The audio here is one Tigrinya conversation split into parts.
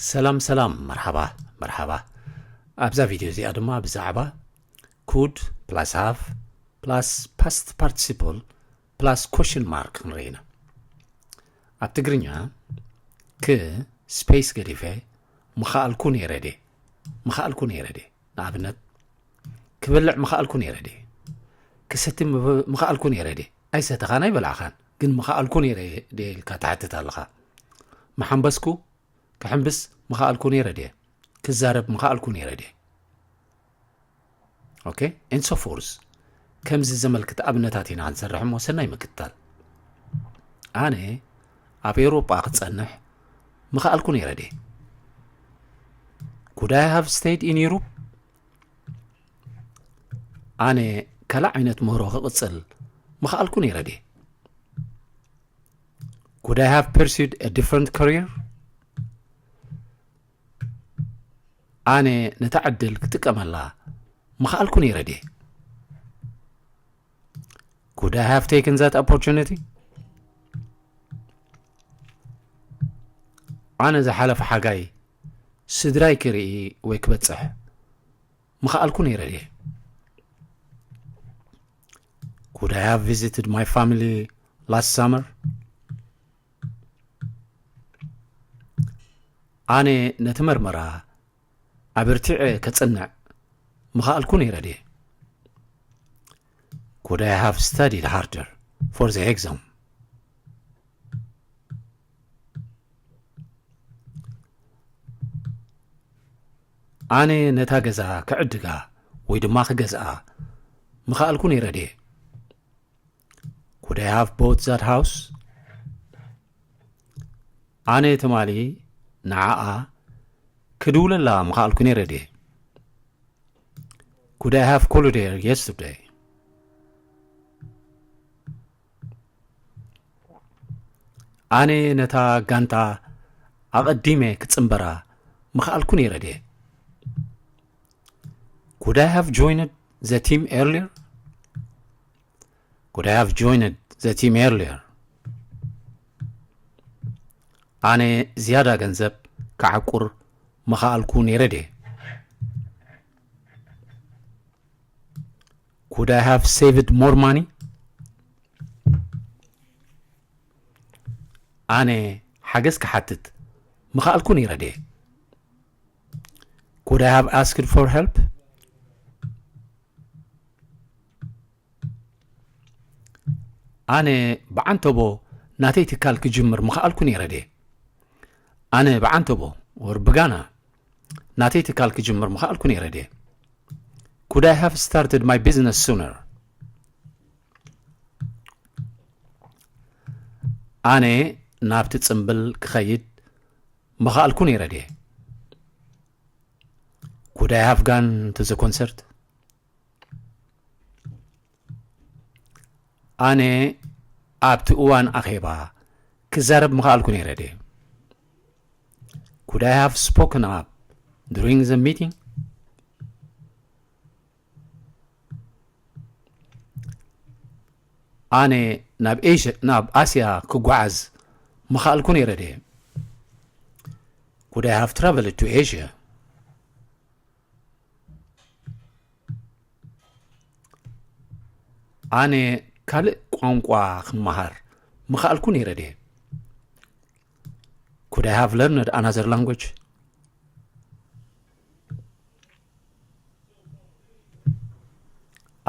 ሰላም ሰላም፣ መርሓባ መርሓባ። ኣብዛ ቪድዮ እዚኣ ድማ ብዛዕባ ኩድ ፕላስ ሃቭ ፕላስ ፓስት ፓርቲሲፕል ፕላስ ኮሽን ማርክ ክንርኢ ኢና። ኣብ ትግርኛ ክ ስፔስ ገዲፈ ምኸኣልኩ ነይረ ድየ? ምኸኣልኩ ነይረ ድየ? ንኣብነት ክበልዕ ምኸኣልኩ ነይረ ድየ? ክሰቲ ምኸኣልኩ ነይረ ድየ? ኣይሰተኻን ኣይበላዕኻን፣ ግን ምኸኣልኩ ነይረ ድየ ኢልካ ትሓትት ኣለኻ። ምሓንበስኩ፣ ክሕንብስ ምኸኣልኩ ነይረ ድየ? ክዛረብ ምኸኣልኩ ነይረ ድየ? ኦኬ፣ and so forth። ከምዚ ዘመልክት ኣብነታት ኢና ክንሰርሕ እሞ ሰናይ ምክትታል። ኣነ ኣብ ኤውሮጳ ክጸንሕ ምኸኣልኩ ነይረ ድየ? Could I have stayed in Europe? ኣነ ካልእ ዓይነት ምህሮ ክቕጽል ምኸኣልኩ ነይረ ድየ? Could I have pursued a different career? ኣነ ነታ ዕድል ክጥቀመላ ምኸኣልኩ ነይረ ድየ? Could I have taken that opportunity? ኣነ ዝሓለፈ ሓጋይ ስድራይ ክርኢ ወይ ክበጽሕ ምኸኣልኩ ነይረ ድየ? Could I have visited my family last summer? ኣነ ነቲ መርመራ ኣበርቲዐ ከጽንዕ ምኸኣልኩ ነይረ ድየ? Could I have studied harder for the exam? ኣነ ነታ ገዛ ክዕድጋ ወይ ድማ ክገዝኣ ምኸኣልኩ ነይረ ድየ? Could I have bought that house? ኣነ ትማሊ ንዓኣ ክድውለላ ምኸኣልኩ ነይረ ድየ? Could I have called her yesterday? ኣነ ነታ ጋንታ ኣቐዲመ ክጽንበራ ምኸኣልኩ ነይረ ድየ? Could I have joined the team earlier? Could I have joined the team earlier? ኣነ ዝያዳ ገንዘብ ክዓቁር ምኸኣልኩ ነይረ ድየ? Could I have saved more money? ኣነ ሓገዝ ክሓትት ምኸኣልኩ ነይረ ድየ? Could I have asked for help? ኣነ ብዓንተቦ ናተይ ትካል ክጅምር ምኸኣልኩ ነይረ ድየ? ኣነ ብዓንተቦ ወር ብጋና ናተይ ትካል ክጅምር ምኸኣልኩ ነይረ ድየ? Could I have started my business sooner? ኣነ ናብቲ ጽምብል ክኸይድ ምኸኣልኩ ነይረ ድየ? Could I have gone to the concert? ኣነ ኣብቲ እዋን ኣኼባ ክዛረብ ምኸኣልኩ ነይረ ድየ? Could I have spoken up during the meeting? ኣነ ናብ ኤሽያ ናብ ኣስያ ክጓዓዝ ምኸኣልኩ ነይረ ድየ? Could I have traveled to Asia? ኣነ ካልእ ቋንቋ ክመሃር ምኸኣልኩ ነይረ ድየ? Could I have learned another language?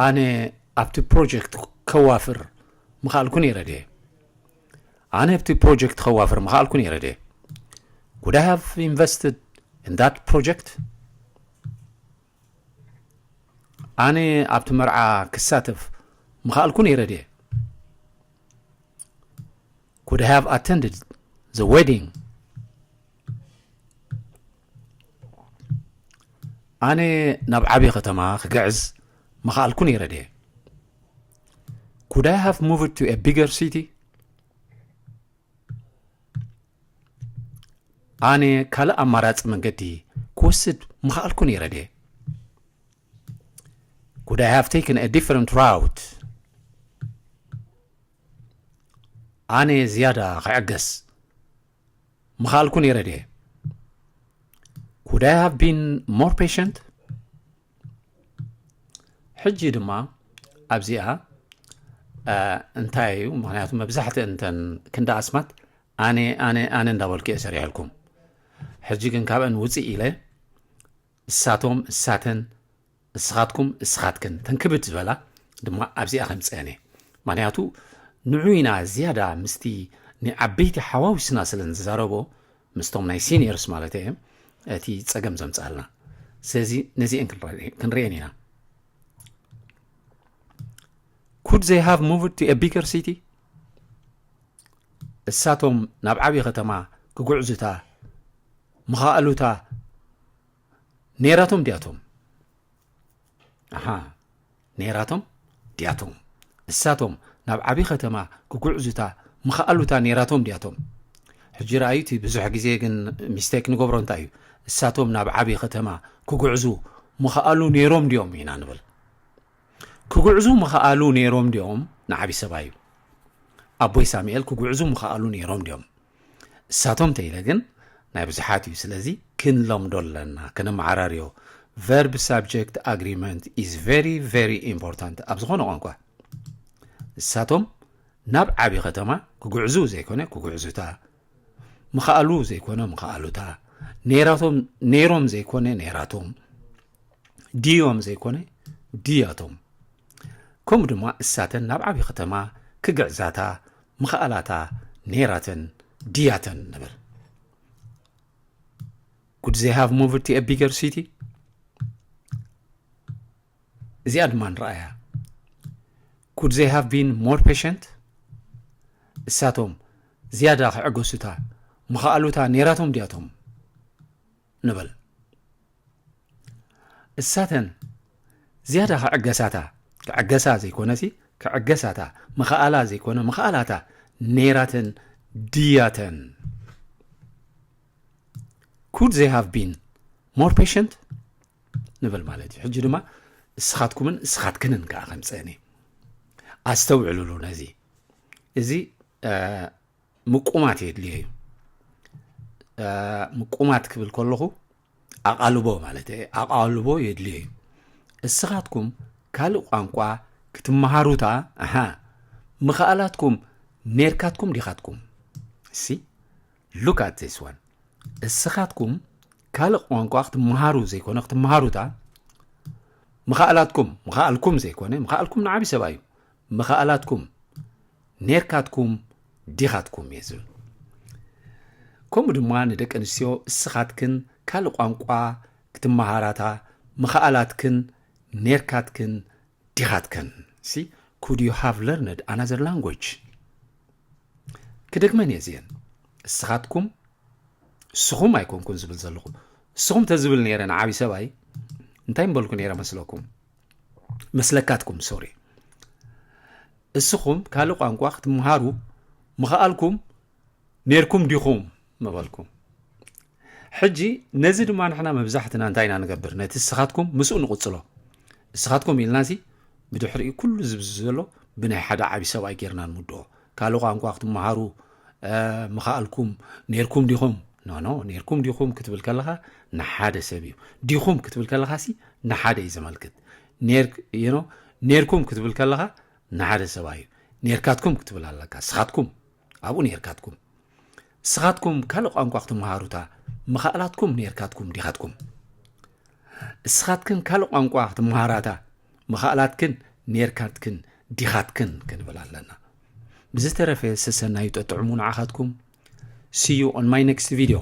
ኣነ ኣብቲ ፕሮጀክት ከዋፍር ምኸኣልኩ ነይረ ድየ? ኣነ ኣብቲ ፕሮጀክት ከዋፍር ምኸኣልኩ ነይረ ድየ? Could I have invested in that project? ኣነ ኣብቲ መርዓ ክሳተፍ ምኸኣልኩ ነይረ ድየ? Could I have attended the wedding? ኣነ ናብ ዓብዪ ከተማ ክግዕዝ ምኸኣልኩ ነይረ ድየ? Could I have moved to a bigger city? ኣነ ካልእ ኣማራጺ መንገዲ ክወስድ ምኸኣልኩ ነይረ ድየ? Could I have taken a different route? ኣነ ዝያዳ ክዕገስ ምኸኣልኩ ነይረ ድየ? Would I have been more patient? ሕጂ ድማ ኣብዚኣ እንታይ እዩ? ምክንያቱ መብዛሕትእን እተን ክንዲ ኣስማት ኣነ ኣነ ኣነ እንዳበልኩ እየ ሰሪሐልኩም። ሕጂ ግን ካብአን ውፅእ ኢለ እሳቶም፣ እሳተን፣ እስኻትኩም፣ እስኻትክን፣ እተን ክብድ ዝበላ ድማ ኣብዚኣ ከምፅአን እየ። ምክንያቱ ንዑ ኢና ዝያዳ ምስቲ ንዓበይቲ ሓዋዊስና ስለ ንዛረቦ፣ ምስቶም ናይ ሲኒየርስ ማለት እየ፣ እቲ ፀገም ዘምፅኣልና። ስለዚ ነዚአን ክንረአን ኢና። Could they have moved to a bigger city? እሳቶም ናብ ዓብዪ ከተማ ክጉዕዙታ ምኻኣሉታ ነይራቶም ድያቶም? ኣሃ፣ ነይራቶም ድያቶም? እሳቶም ናብ ዓብዪ ከተማ ክጉዕዙታ ምኻኣሉታ ነይራቶም ድያቶም? ሕጂ ረኣዩ፣ እቲ ብዙሕ ግዜ ግን ሚስቴክ ንገብሮ እንታይ እዩ? እሳቶም ናብ ዓብዪ ከተማ ክጉዕዙ ምኻኣሉ ነይሮም ድዮም ኢና ንብል። ክጉዕዙ ምኻኣሉ ነይሮም ድዮም? ንዓብዪ ሰብኣይ እዩ። ኣቦይ ሳሙኤል ክጉዕዙ ምኻኣሉ ነይሮም ድዮም? እሳቶም ተይለ ግን ናይ ብዙሓት እዩ። ስለዚ ክንለምዶ ኣለና፣ ከነመዓራርዮ። Verb subject agreement is very very important ኣብ ዝኾነ ቋንቋ። እሳቶም ናብ ዓብዪ ከተማ ክጉዕዙ ዘይኮነ ክጉዕዙታ፣ ምኻኣሉ ዘይኮነ ምኻኣሉታ፣ ነይራቶም ነይሮም ዘይኮነ ነይራቶም፣ ድዮም ዘይኮነ ድያቶም። ከምኡ ድማ እሳተን ናብ ዓብዪ ከተማ ክግዕዛታ ምኻኣላታ ነይራተን ድያተን ንብል። Could they have moved to a bigger city? እዚኣ ድማ ንረኣያ። Could they have been more patient? እሳቶም ዝያዳ ክዕገሱታ ምኻኣሉታ ነይራቶም ድያቶም ንበል። እሳተን ዝያዳ ክዕገሳታ፣ ክዕገሳ ዘይኮነሲ ክዕገሳታ፣ ምኻኣላ ዘይኮነ ምኻኣላታ ነይራተን ድያተን? Could they have been more patient? ንብል ማለት እዩ። ሕጂ ድማ እስኻትኩምን እስኻትክንን ከዓ ከምፀአኒ። ኣስተውዕሉሉ ነዚ። እዚ ምቁማት የድልዮ እዩ። ምቁማት ክብል ከለኹ ኣቓልቦ ማለት እየ። ኣቓልቦ የድልዮ እዩ። እስኻትኩም ካልእ ቋንቋ ክትመሃሩታ፣ ኣሃ፣ ምኽኣላትኩም ኔርካትኩም ዲኻትኩም? እሲ፣ look at this one። እስኻትኩም ካልእ ቋንቋ ክትመሃሩ ዘይኮነ ክትመሃሩታ፣ ምኽኣላትኩም፣ ምኽኣልኩም ዘይኮነ፣ ምኽኣልኩም ንዓቢ ሰብኣይ እዩ። ምኽኣላትኩም ኔርካትኩም ዲኻትኩም እየ ዝብል። ከምኡ ድማ ንደቂ ኣንስትዮ እስኻትክን ካልእ ቋንቋ ክትመሃራታ ምኽኣላትክን ኔርካትክን ዲኻትክን። ሲ፣ could you have learned another language? ክደግመን እየ እዚአን። እስኻትኩም፣ እስኹም ኣይኮንኩን ዝብል ዘለኹ። እስኹም ተዝብል ነይረ ንዓቢ ሰብኣይ እንታይ ምበልኩ ነይረ መስለኩም? መስለካትኩም፣ ሶሪ። እስኹም ካልእ ቋንቋ ክትመሃሩ ምኽኣልኩም ኔርኩም ዲኹም ምበልኩም። ሕጂ ነዚ ድማ ንሕና መብዛሕትና እንታይ ኢና ንገብር? ነቲ እስኻትኩም ምስኡ ንቕጽሎ። እስኻትኩም ኢልናሲ ብድሕሪኡ ኩሉ ዝብዚ ዘሎ ብናይ ሓደ ዓቢ ሰብኣይ ጌርና ንምድኦ። ካልእ ቋንቋ ክትመሃሩ ምኽኣልኩም ኔርኩም ዲኹም? ኖ ኖ፣ ኔርኩም ዲኹም ክትብል ከለኻ ንሓደ ሰብ እዩ። ዲኹም ክትብል ከለኻሲ ንሓደ እዩ ዘመልክት። ኔርኩም ክትብል ከለኻ ንሓደ ሰብኣይ እዩ። ኔርካትኩም ክትብል ኣለካ። ስኻትኩም ኣብኡ ኔርካትኩም። ስኻትኩም ካልእ ቋንቋ ክትመሃሩታ ምኽኣላትኩም ኔርካትኩም ዲኻትኩም? እስኻትክን ካልእ ቋንቋ ክትመሃራታ ምኽኣላትክን ኔርካትክን ዲኻትክን ክንብል ኣለና። ብዝተረፈ ሰሰናዩ ጠጥዕሙ ንዓኻትኩም። See you on my next video.